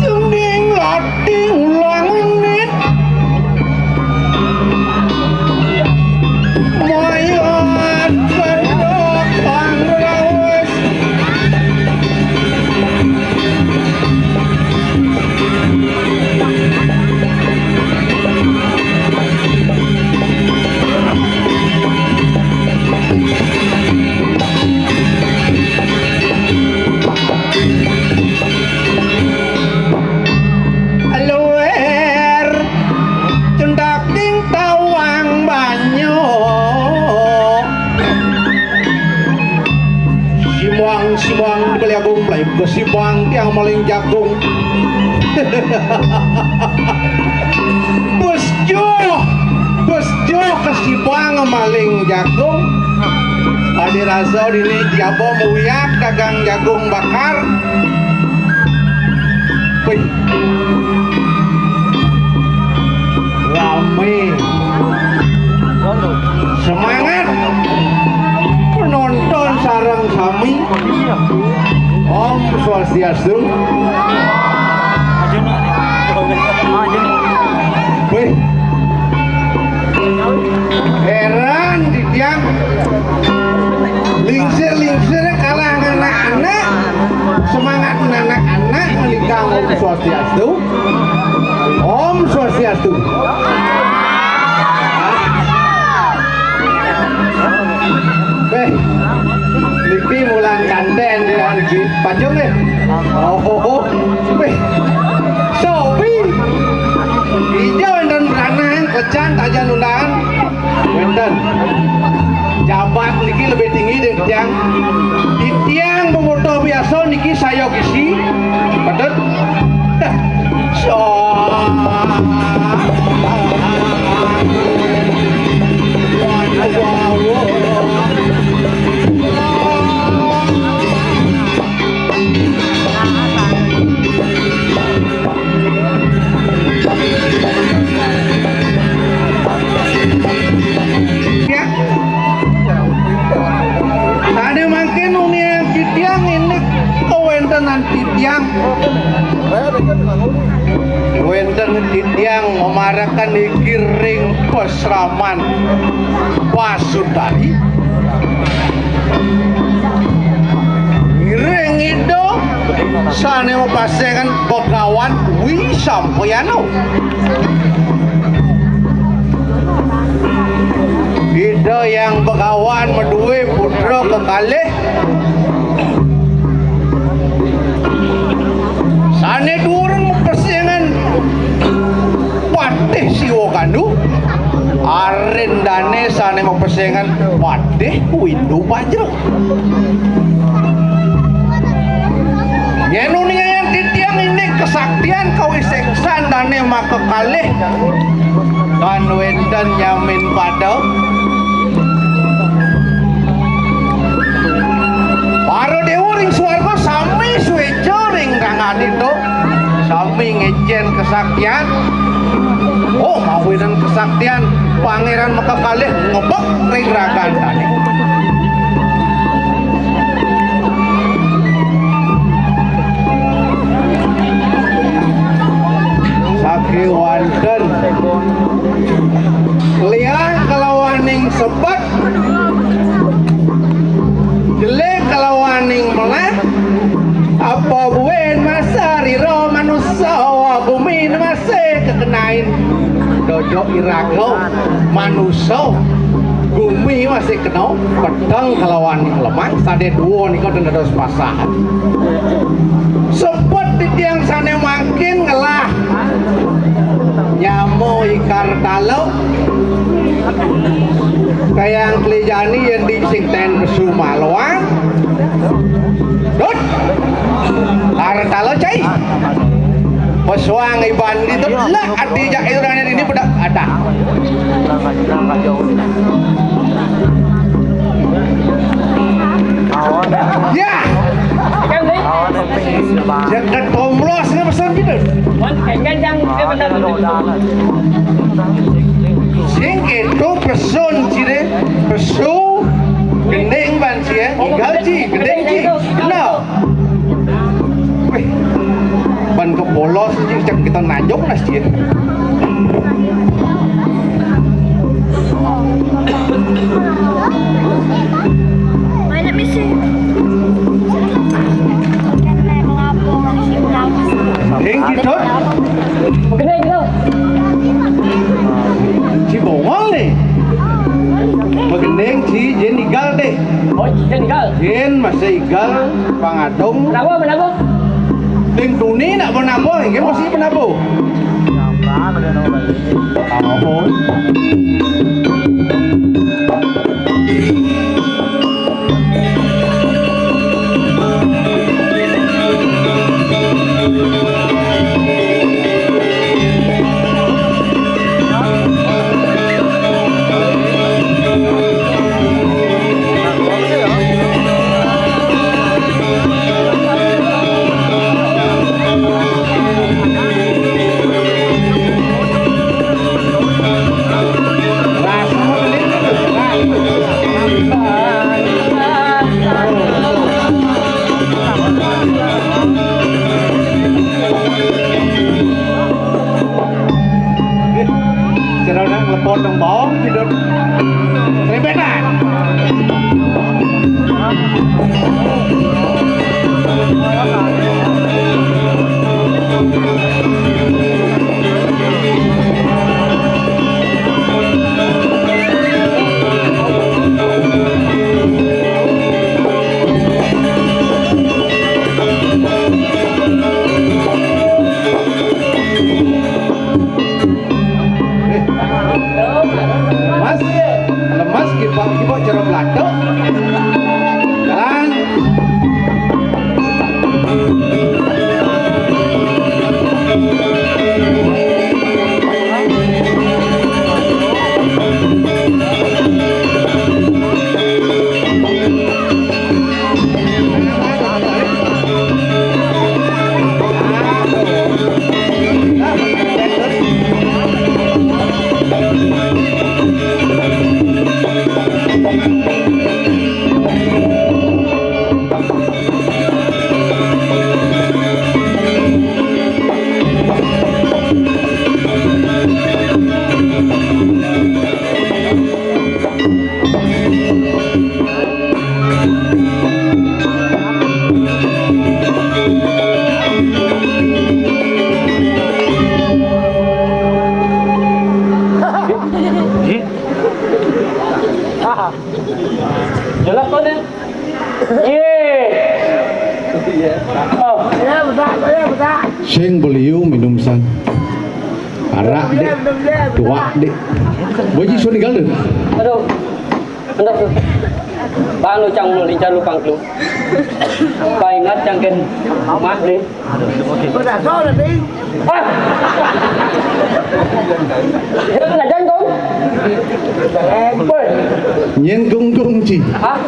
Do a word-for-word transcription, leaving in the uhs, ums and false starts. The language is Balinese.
Sing ning lati ulang unit. Mayat bedok pangrawis. Luwir cendaking tawang banyu. Simbang, simbang di Bali Agung, mlayu ka simbang tiang maling jagung. Bus joh, bus joh ka simbang maling jagung. Adi rasa dini jaba muyak dagang jagung bakar. Wih. Rame. Semangat. Penonton sareng sami. Om Swastiastu. Wih. Heran di tiang. Lingsir-lingsir kalah anak-anak. Semangat anak-anak menikah. Om Swastiastu. Om Swastiastu. Beh, niki mulang kanten ya niki. Pacung deh. Oh, oh, oh. Beh, sopi. Ijo dan ranang kecan tajan undangan. Wénten. Jabat niki lebih tinggi dari tiang. Di tiang bemoto biasa niki saya gisi. Betul? So. Ya. Sané mangkin unian titiang indik kawéntenan titiang. Wénten titiang mamarakan niki ring pasraman Pasutari. Ngiring Ida sané mapasengan Begawan Wisampayana. Ida Hyang Begawan madué putra kekalih. Sané durung mapesengan Patih Siwa Gandu, arindané sané mapesengan Patih Windu Bajra. Yén uningayang titiang indik kesaktian kawisésan dané makakalih, tan wénten nyamin pada. Para déwa ring swarga sami suéca ring ranganita. Sami ngécén kesaktian. Oh, mawinan kesaktian Pangéran makakalih ngebek ring ragan dané. Sakéwanten liang kalawaning sebet, jelé kalawaning melah, apa buin masarira manusa, bumi masih kekenain dojo iraga manusa. Gumi masih kena, peteng kelawan lemah, sade dua nika den dados pasah. Sepet titiang sane mangkin ngelah nyama Ikar Tala, kayang kelijani yen di sing ten pesu maluan. Dut. Artalo cai. Pesuang iban di tu lak adi jak irane ini pedak ada. Ya. Jagat tomlos ni pesan kita. Sing itu pesun cire, pesu gending ban cie, igal ci, gending ci. Kena. Wih, ban kepolos ci, cek kita nanjung nas cie. Banyak misi. Gending ci, Dot. Gending, Dot. Ci bongol ni. Begending ci, jen igal deh. Oh, jen igal. Jen masih igal, pangadung. Kenapa, kenapa? Ting tuni nak penabo, inggih mesti penabo. Ampun. Cerana ngepot nang bawang, hidup. Rembetan. Mas, lemas kipak-kipak cara Belanda. Jalan. Jelas kau ni? Ye. Oh. Sing beliau minum san. Arak, Dik. Tuak, Dik. Boji sun tinggal tu. Aduh. Hendak tu. Bang lu cang lu lincah lu pang lu. Kau ingat cang ken mah ni. Udah, kau dah, Ding. Ah. Itu nak jantung. Woi. Nyen gunggung ci. Ah.